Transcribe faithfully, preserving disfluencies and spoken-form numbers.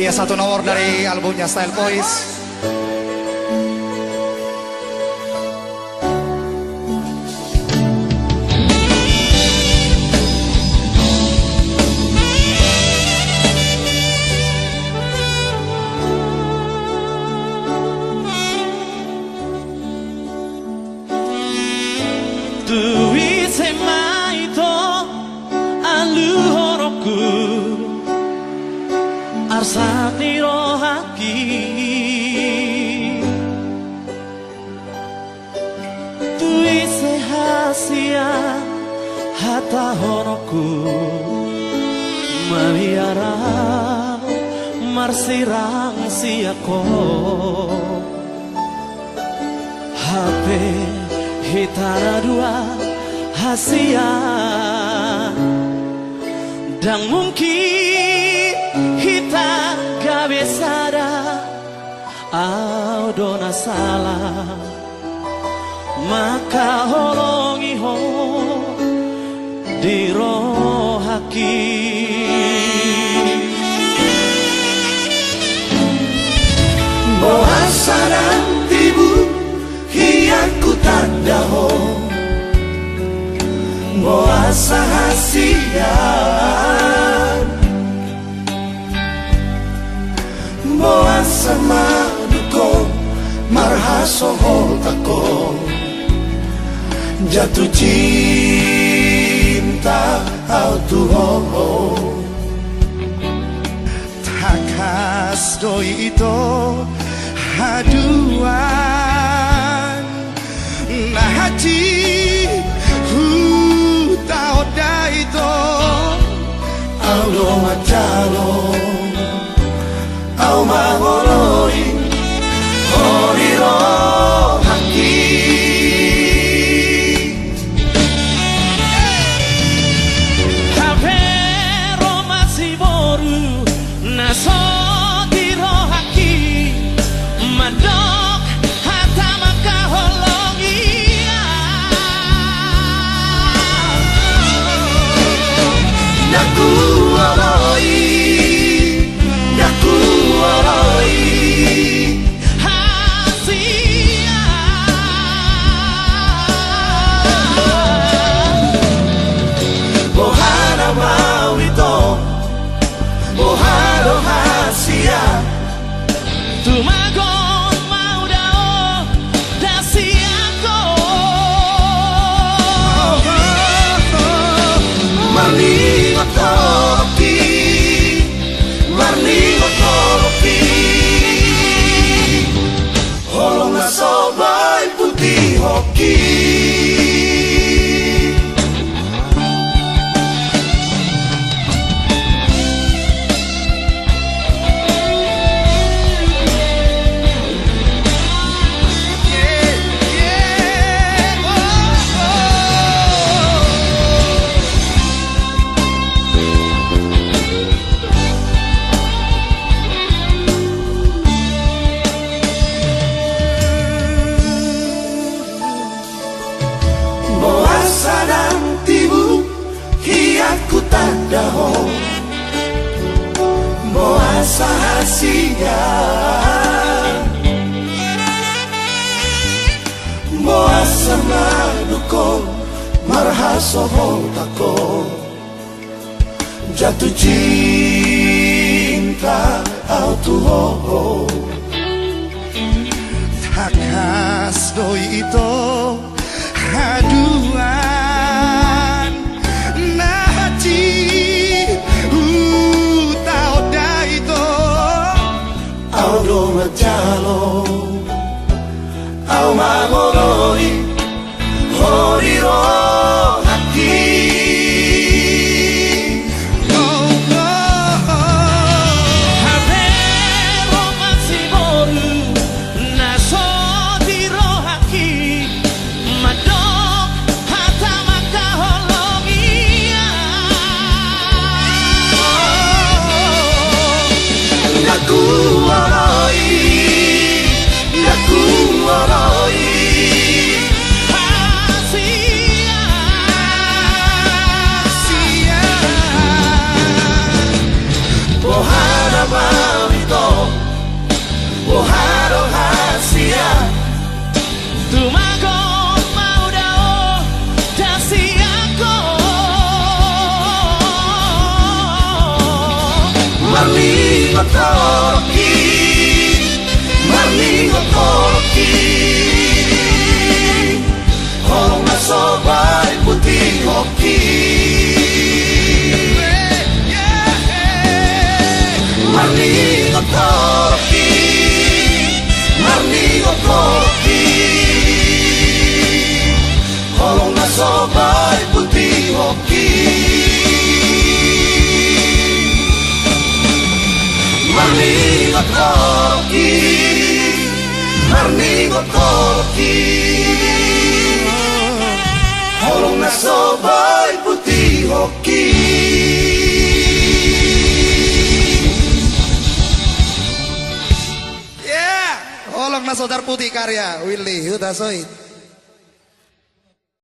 Iya, satu nomor dari albumnya Style Boys. Tu ise ma ito aluhononku arsak ni rohangki. Tu ise hasian hatahononku mabiar ahu marsirang sian ho. Hape hita na dua hasian, ndang mungkin hita gabe sada. Ahu do na sala mangkaholongi ho di rohangki. Boasa ndang tibu hian hutanda ho? Boasa hasian? Boasa mandok ho marhasohotan ho? Jatuh cinta ahu tu ho. Tangkas do i ito haduan na hansit hutaon da ito. Ahu do manjalo, ahu mangoloi ho di rohangki. Hape ro ma siboru na so di rohangki mandok hata mangkaholongi ahu. Ndang huoloi, ndang huoloi. Hasian. Boha na mau ito, boha do hasian? Tumagon ma au da on da sian ho. Marningot holongki, marningot holongki. Holong na so boi putihonki. Boasa ndang tibu hian hutanda ho? Boasa hasian? Boasa mandok ho marhasohotan ho? Jatuh cinta ahu tu ho. Tangkas do i ito haduan na hansit hutaon da ito. Ahu do manjalo, ahu mangoloi ho di rohangki. Hape ro ma siboru na so di rohangki mandok hata mangkaholongi ahu. Ndang huoloi, Marningot holongki, marningot holongki. Holong na so baen putihonki. Marningot holongki, marningot holongki. Holong na so baen putihonki. Marningot holongki, marningot holongki. Holong na so baen putihonki. Yeah! Holong na so tarputih karya Willy Hutasoit.